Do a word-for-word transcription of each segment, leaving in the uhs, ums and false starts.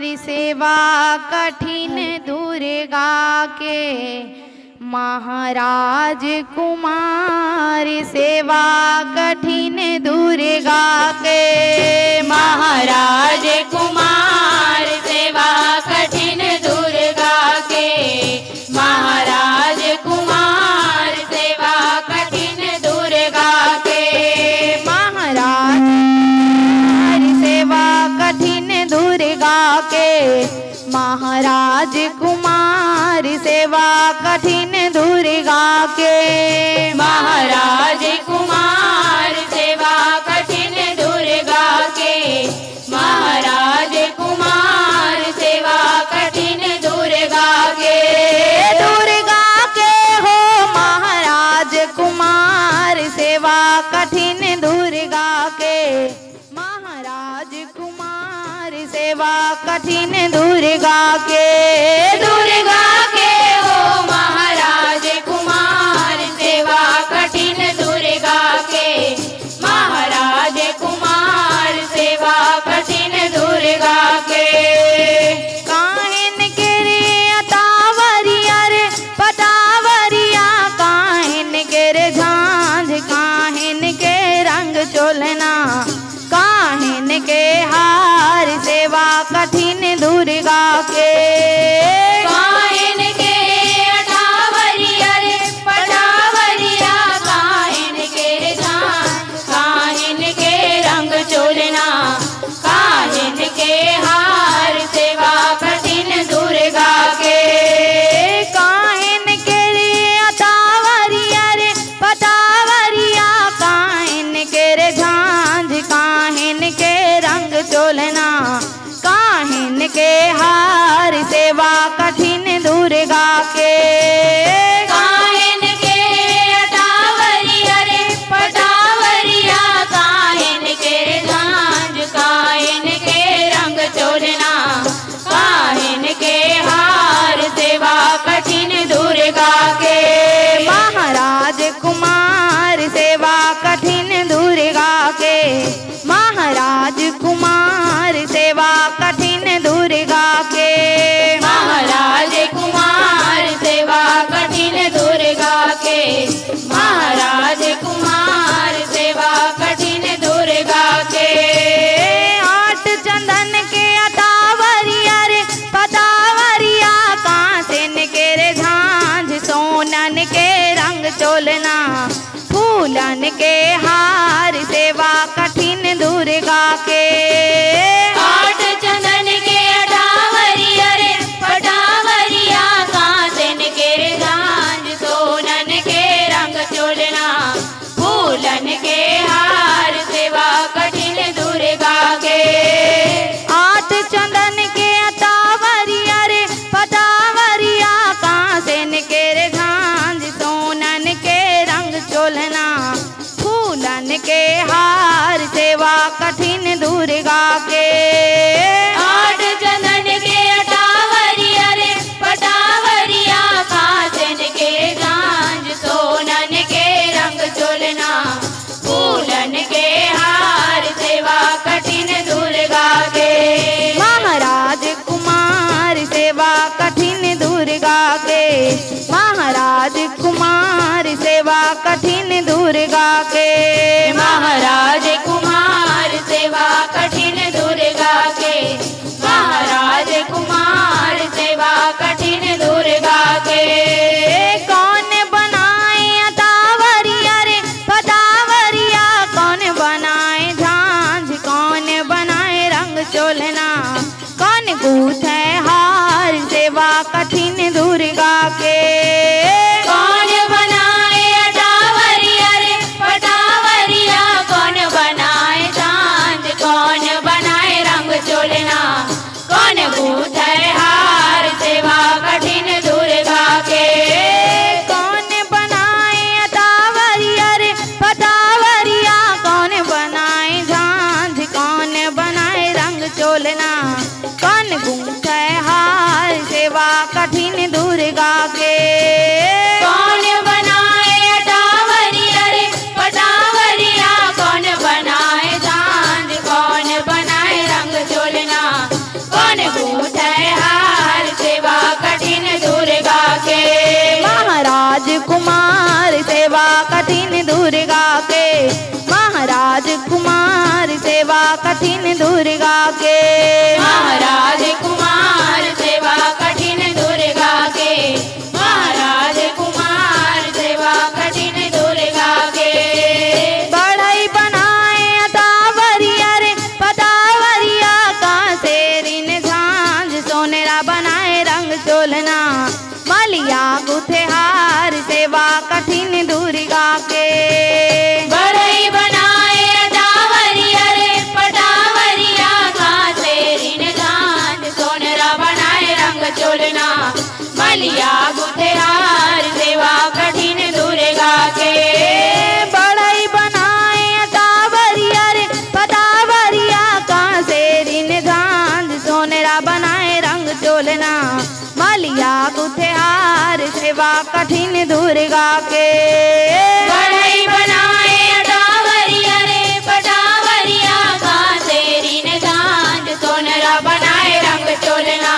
सेवा कठिन दुर्गा के, महाराज कुमार सेवा कठिन दुर्गा के, महाराज कुमार सेवा कठिन दुर्गा के, महाराज कुमार सेवा कठिन दुर्गा के, महाराज कुमार सेवा कठिन दुर्गा के, महाराज कुमार सेवा कठिन दुर्गा के, महाराज कुमार सेवा कठिन दुर्गा के, महाराज कुमार सेवा कठिन दुर्गा के, दुर्गा के हो महाराज कुमार सेवा कठिन दुर्गा के, महाराज कुमार सेवा कठिन दुर्गा के, दुर्गा के हो महाराज कुमार सेवा कठिन दुर्गा के, महाराज कुमार सेवा कठिन दुर्गा के। काहिन के रे अटावरिया रे पटावरिया, काहिन के रे झांझ, काहिन के रंग चोलना, काहिन के हार सेवा कठिन दुर्गा के, काहिन के अटावरिया रे पटावरिया, काहिन के झांझ, काहिन के रंग चोलना, काहिन के हार सेवा कठिन दुर्गा के, काहिन के रे अटावरिया रे पटावरिया, काहिन के रे झांझ, काहिन के रंग चोलना, काहिन के हार सेवा कठिन दुर्गा के, काहिन के अटावरिया रे पटावरिया, काहिन के झांझ, काहिन के रंग चोलना, काहिन के हार सेवा कठिन दुर्गा के, महाराज कुमार सेवा कठिन दुर्गा के, महाराज कुमार सेवा कठिन दुर्गा के, महाराज कुमार सेवा कठिन दुर्गा के, महाराज कुमार सेवा कठिन दुर्गा के। आठ चंदन के अटावरिया रे पटावरिया, कांसेन के रे झांझ, सोनन के रंग चोलना, फूलन के हार सेवा कठिन दुर्गा के, आठ चंदन के अटावरिया रे पटावरिया, कांसेन के रे झांझ, सोनन के रंग चोलना, फूलन के हार सेवा कठिन दुर्गा के, आठ चंदन के अटावरिया रे पटावरिया, कांसेन के रे झांझ, सोनन के रंग चोलना, फूलन के हार सेवा कठिन दुर्गा के, आठ चंदन के अटावरिया रे पटावरिया, कांसेन के झांझ, सोनन के रंग चोलना, फूलन के हार सेवा कठिन दुर्गा के, महाराज कुमार सेवा कठिन दुर्गा के, महाराज कुमार सेवा कठिन दुर्गा के, महाराज कुमार सेवा कठिन दुर्गा के, महाराज कुमार सेवा कठिन दुर्गा के। कौन बनाए अटावरिया रे पटावरिया, कौन बनाए झांझ, कौन बनाए रंग चोलना, कौन गूंथे हार सेवा कठिन दुर्गा के, कौन बनाए अटावरिया रे पटावरिया, कौन बनाए झांझ, कौन बनाए रंग चोलना, कौन गूंथे हार सेवा कठिन दुर्गा के, कौन बनाए अटावरिया रे पटावरिया, कौन बनाए झांझ, कौन बनाए रंग चोलना, कौन गूंथे हार सेवा कठिन दुर्गा के, कौन बनाए अटावरिया रे पटावरिया, कौन बनाए झांझ, कौन बनाए रंग चोलना, कौन गूंथे के। महाराज कुमार सेवा कठिन दुर्गा के, महाराज कुमार सेवा कठिन दुर्गा के। बढ़ई बनाए अटावरिया रे पटावरिया, कांसे ऋण झांझ सोनरा बनाए रंग चोलना, मलिया गुथेहार सेवा कठिन दुर्गा के। बढ़ई बनाए अटावरिया रे पटावरिया, कांसे ऋण झांझ सोनरा बनाए रंग चोलना, मलिया गुथेहार सेवा कठिन दुर्गा के। बढ़ई बनाए अटावरिया रे पटावरिया, कांसे ऋण झांझ सोनरा बनाए रंग चोलना, मलिया गुथेहार सेवा कठिन दुर्गा के। बढ़ई बनाए अटावरिया रे पटावरिया, कांसे ऋण झांझ सोनरा बनाए रंग चोलना,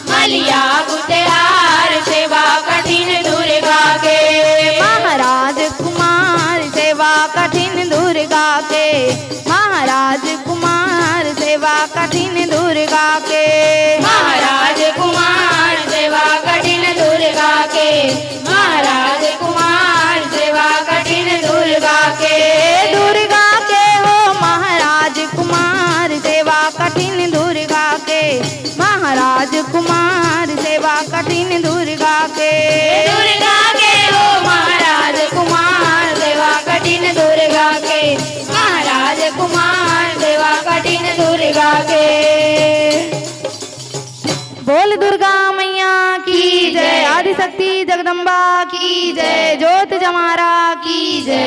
मलिया गुथेहार सेवा कठिन दुर्गा के। महाराज कुमार सेवा कठिन दुर्गा के, महाराज कुमार सेवा कठिन दुर्गा के। महाराज कुमार सेवा कठिन दुर्गा के, महाराज कुमार सेवा कठिन दुर्गा के। दुर्गा के हो महाराज कुमार सेवा कठिन दुर्गा के, महाराज कुमार सेवा कठिन दुर्गा के। दुर्गा के हो महाराज कुमार सेवा कठिन दुर्गा के, महाराज कुमार सेवा कठिन दुर्गा के। बोल दुर्गा मैया की जय, आदिशक्ति जगदम्बा की जय, जोत जमारा की जय।